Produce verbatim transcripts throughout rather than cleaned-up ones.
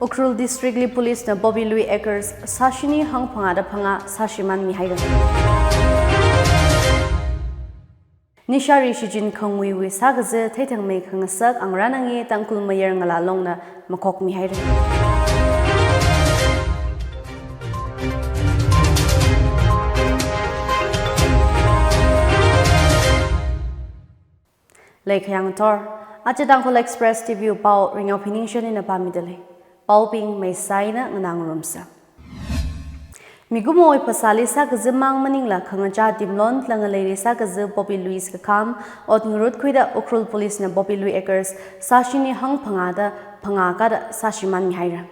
Ukhrul District li Police na poppy lui acres sāshini hangphangāda phangā sāshimānmihaira. Nishari shichin khanguiwui sākazā theithangmei khangasak Angrān Angye Tangkhul Mayar Ngala Longna makhokmihaira. Leikhayang thor, aja Tangkhul Express T V pao Ringao Phiningshen eina pāmidalei. Paobing maisai eina nganāngarumsa. Mikumowui phasāli sākazā mang maningla khangachā timlon lāngaleili sākazā poppy luis kakham ot ngarut khuida Ukhrul Police na poppy lui acres sāshini hangphangāda phangā kada sāshimānmihaira.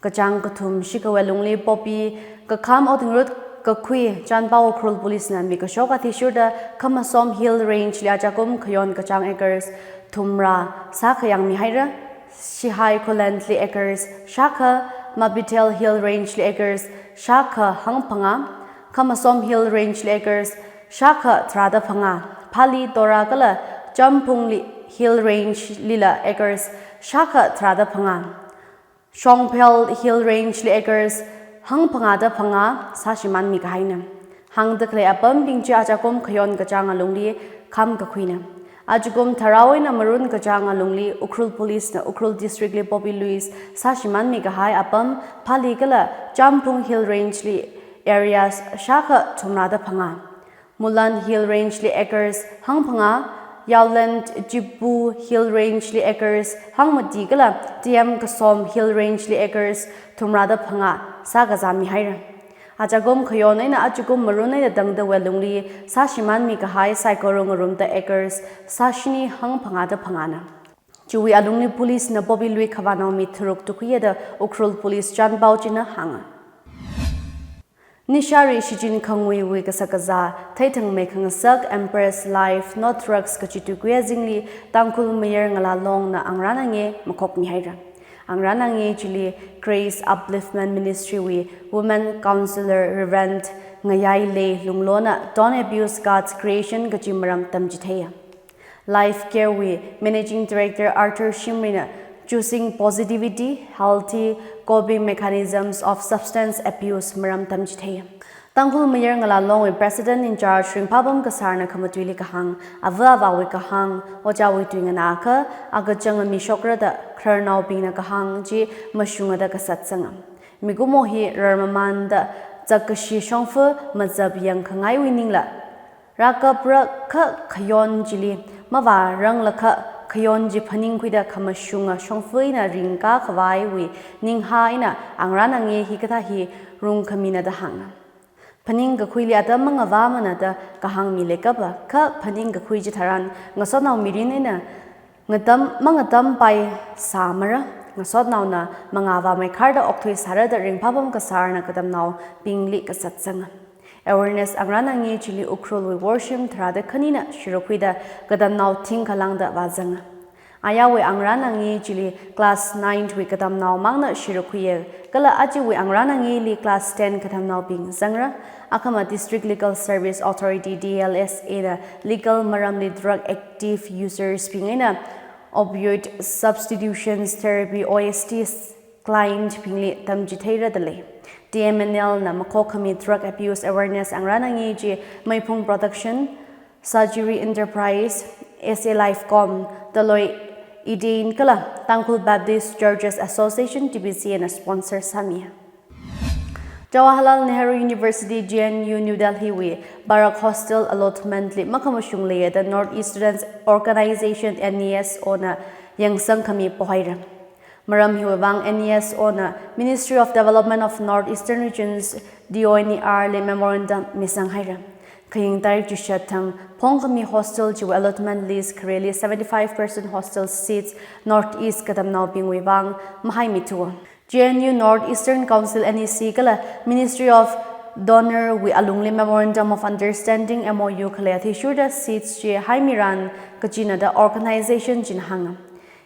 Kachāng kathum shikhawui lungli poppy kakham ot ngarut kakhui chānpao Ukhrul Police na mikashok athishurda Khamasom Hill Range li ajakum khayon kachāng acres thumrā sākhayangmihaira. Shihai Kholand li acres shākha, Mabithel Hill Range li acres shākha hangphangā, Khamasom Hill Range li acres shākha tharāda phangā, Phali, Tora kala Champhung li Hill Range lila acres shākha tharāda phangā, Shongphel Hill Range li acres hangphangāda phangā sāshimānmikahaina. Hāngda khalei apambing chi ajakum khayon kachāng alungli kham kakhuina. Ajakum tharao eina marun kachāng alungli Ukhrul Police na Ukhrul District li poppy luis sāshimānmikahai apam Phali kala Champhung Hill Range li areas shākha thumrāda phangā, Mulan Hill Range li acres hangphangā, Yaoland Chipu Hill Range li acres hangmati kala T M Kasom Hill Range li acres thumrāda phangā sākazāmihaira. Ajakum khayon eina ajakum marun eina tangdawui lungli sāshimānmikahai saikora ngarumda acres sāshini hangphangāda phangāna. Chiwui alungli Police na poppy lui khavānao mi tharuk tukhuiyada Ukhrul Police chānpao china hānga. Nishari shichin khanguiwui kasak kazā theithangmei khangasak Empress Life No Drugs kachi tuikui azingli Tangkhul Mayar Ngala Longna Angrān Angye makhokmihaira. Angrān Angye chili Grace Upliftment Ministry wui Women Counselor Reverend Ngayai Lei Lunglo na Don't Abuse God's Creation kachi maram tamchitheiya. Life Care wui Managing Director Arthur Shimray na Choosing Positivity, Healthy Coping Mechanisms of Substance Abuse maram tamchitheiya. Tangkhul Mayar Ngala Longwui President in Charge Ringphapam Kasarna khamatuili kahāng, ava avāwui kahāng, ojāwui tuingana akha, akachanga mishokra da khararnaobingna kahāng chi mashungada kasat sanga. Mikumo hi rarmamanda zakkashi shongfa mazap yangkhangaiwui ningla rākapra kha khayon chili mavāranglakha khayon chi phaningkhuida khamashunga shongfa eina ringkā khavaiwui ninghā eina Angrān Angye hikathā hi rungkhamina da hānga. Phaningkakhuili atam mangavāmana da kahāng mi leikapa, kha phaningkakhui chitharan ngasotnao mirin eina ngatam, mangatampai sāmara, ngasotnaona mangavāmeikharda okthui sāra da Ringphapam Kasarna katamnaobingli kasat sanga. Awareness Angrān Angye chili Ukhrulwui worshim tharāda khanina shirukhuida katamnao thingkha lāngda vāzanga. Ayāwui Angrān Angye chili class ninth wui katamnao mangna shirukhuiya, kala ajawui Angrān Angyeli class ten katamnaobing zangra. Akhama District Legal Service Authority, D L S A na legal maramli drug active users bing eina opioid substitutions therapy, O S T, client bingli tamchitheira dalei. T M N L na makhokkhami Drug Abuse Awareness Angrān Angye chi Meiphung Production, Surgery Enterprise, S A Lifecom, Taloi Eden kala Tangkhul Baptist Churches Association, T B C A na sponsor sāmi. Jawaharlal Nehru University, J N U, New Delhi wui Barak Hostel allotment li makhamashung leiya da North East Students Organization, N E S O na yangsangkhami pohaira. Maram hiwui vang N E S O na Ministry of Development of North Eastern Regions, D O N E R li memorandum misanghaira. Khaying tarik chishat thang phongkhami hostel chiwui allotment list khareli seventy-five percent hostel seats North East katamnaobingwui vang mahaimithuwa. J N U North Eastern Council, N E C kala Ministry of DoNER wui alungli Memorandum of Understanding, M O U, khalei athishurda seats chi haimiran kachina da organization china hānga.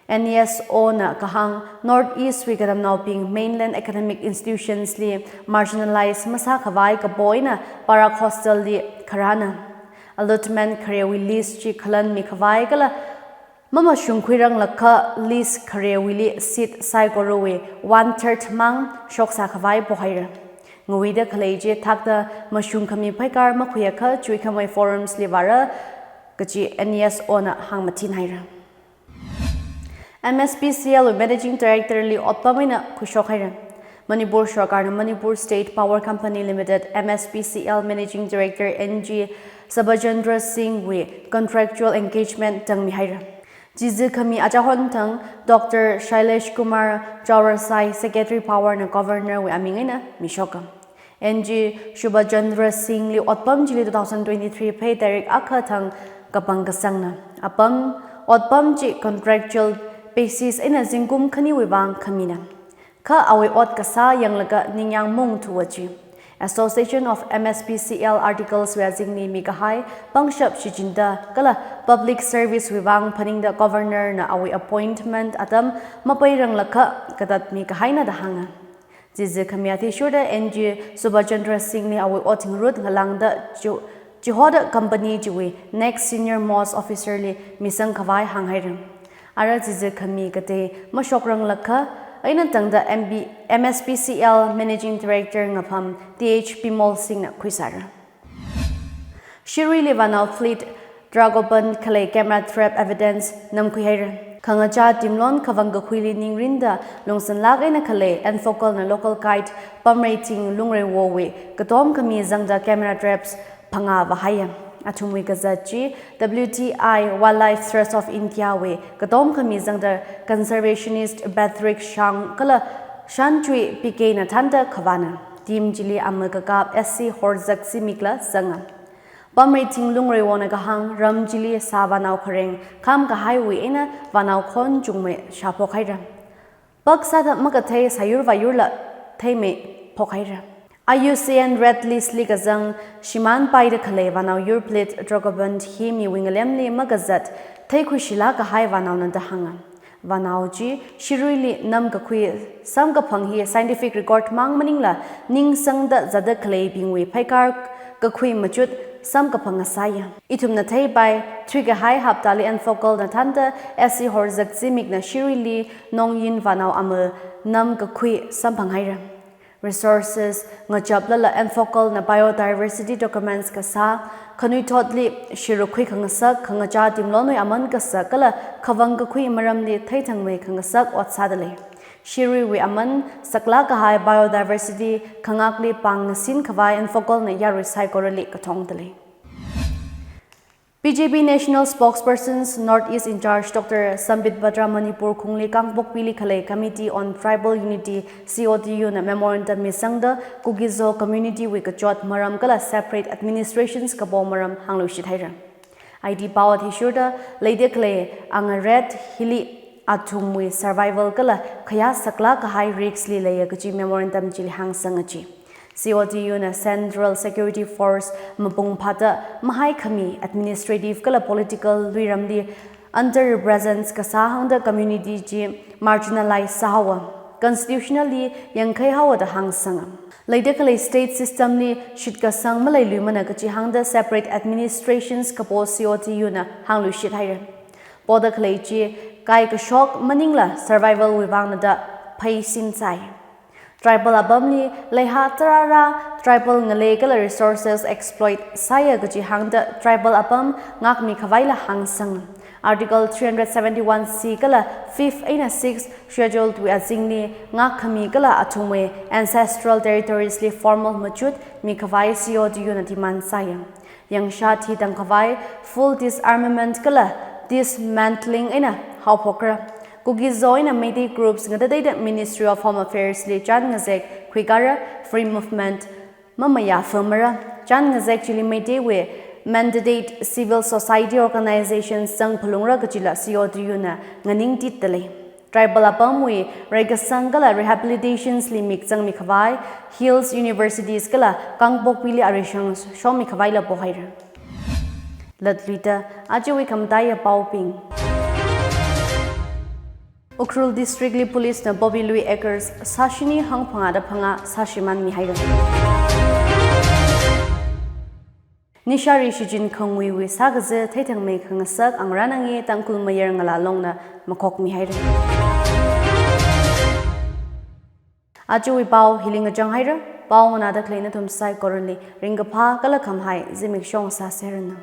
N E S O na kahāng North East wui katamnaobing mainland academic institutions li marginalize masākhavai kapo eina Barak Hostel li kharāna. Allotment kharewui list chi khalan mikhavai kala Mamashungkhuiranglakha list kharewuili seat saikorawui one third mang shoksā khavai pohaira. Ngawuida khalei chi thakta mashungkhami phaikar makhuiakha chuikhamei forums li vāra kachi N E S O na hāngmathinhaira. M S P C L wui Managing Director li otpam eina khuishokhaira. Manipur Sarkarna Manipur State Power Company Limited, M S P C L Managing Director N G Subhachandra Singh wui contractual engagement tangmihaira. Chizikhami achahon thang Doctor Shailesh Kumar Chaurasai, Secretary Power na Governor wui aming eina mishoka. N G Subhachandra Singh li otpam chili two thousand twenty-three Phei tarik akha thang kapangkasangna. Apam, otpam chi contractual basis eina zingkum khaniwui vang khamina. Kha awui ot kasā yanglaga ningyāng maungthuwa chi. Association of M S P C L articles wui azingli mikahai pangshap shichinda kala public service wui vang phaningda Governor na awui appointment atam mapairanglakha katatmi kahaina da hānga. Chizikhami athishurda N G Subhachandra Singh li awui ot ngarut ngalāngda chu, chihoda company chiwui next senior most officer li misang khavai hānghaira. Ara chizikhami katei mashokranglakha eina tangda M B, M S P C L Managing Director ngapham T H Bimol Singh na khuisāra. Shiruili vānao fleet Dragoban khalei camera trap evidence namkhuihaira. Khangachā Timlon khavang kakhuili ningrinda lungsanlāk eina khalei Enfocal na local guide Pamreiting Lungreiwo wui katom khami zangda camera traps phangā vāhaiya. Athumwui kazat chi W T I, Wildlife Trust of India wui katom khami zangda conservationist Patrick Shang kala Shanchui P K na thānda khavāna. Team chili ama kakap S C Horzak Zimik la zanga. Pamreiting Lungreiwona kahāng ram chili sā vānao khareng kham kahaiwui eina vānao khon chungmei shāphokhaira. Pak sāda makathei sāyur vāyurla theimei phokhaira. I U C N Red List li kazang shimānpaida khalei vānao yurplit Dragoban hi miwui ngalemli makazat theikhuishilāk kahai vānaona da hānga. Vānao chi Shiruili nam kakhui samkaphang hi scientific record mang maningla ningsangda zatda khaleibingwui phaikar kakhui machut samkaphang ngasāya. Ithumna theipai, thuikahai haptali Enfocal na thānda S C Horzak Zimik na Shiruili nongyin vānao ama nam kakhui samphanghaira. Resources ngachaplala Enfocal na biodiversity documents kasā, khanuithotli Shirui khui khangasak, khangachā Timlonwui aman kasak kala khavang kakhui maramli theithangmei khangasak ot sāda lei. Shiruiwui aman saklāk kahai biodiversity khangakli pāng ngasin khavai Enfocal na yarui saikorali kathongda lei. B J P National Spokespersons North East in Charge Doctor Sambit Batra Manipur Khungli Kangpokpili khalei Committee on Tribal Unity, C O T U na memorandum misangda Kuki-Zo community wui kachot maram kala separate administrations kapo maram hāngluishit haira. I T pao athishurda leida khalei angaret hili athumwui survival kala khayā saklāk kahai risk li leiya kachi memorandum chili hāngsanga chi. C O T U na Central Security Force mapung phāda mahaikhami administrative kala political luiramli underrepresents kasā hāngda community chi marginalize sāhaowa, constitutionally yangkhai haowa da hāngsanga. Leida khalei state system li shitkasang maleiluimana kachi hāngda separate administrations kapo C O T U na hāngluishit haira. Poda khalei chi kaikashok maningla survival wui vangna da pheisin sai. Tribal apamli leiha tarāra tribal ngalei kala resources exploit sāya kachi hāngda tribal apam ngākmi khavaila hāngsanga. Article three hundred seventy-one C kala fifth eina sixth Schedule wui azingli ngākkhami kala athumwui ancestral territories li formal machut mikhavai C O T U na demand sāya. Yangshat hi tangkhavai full disarmament kala dismantling eina haophokra. Kuki-Zo eina Meitei groups ngatateida Ministry of Home Affairs li chān ngazek khuikara, free movement mamayā phāmara. Chān ngazek chili Meiteiwui mandated civil society organizations zang phalungra kachila C O T U na nganingtitda lei. Tribal apamwui reikasang kala rehabilitations li mikzang mikhavai, Hills Universities kala Kangpokpili arishang shomi khavaila pohaira. Latluida ajawui khamataiya paobing. Ukhrul District li Police na poppy lui acres sāshini hangphangāda phangā sāshimānmi haira. Nishari shichin khanguiwui sākazā theithangmei khangasak Angra Nangi Tangkhul Mayar Ngala Longna makhokmihaira. Ajawui pao hili ngachang haira. Pao nganāda khalei nathum saikorali ringkaphā kala khamhai zimiksho sāseranu.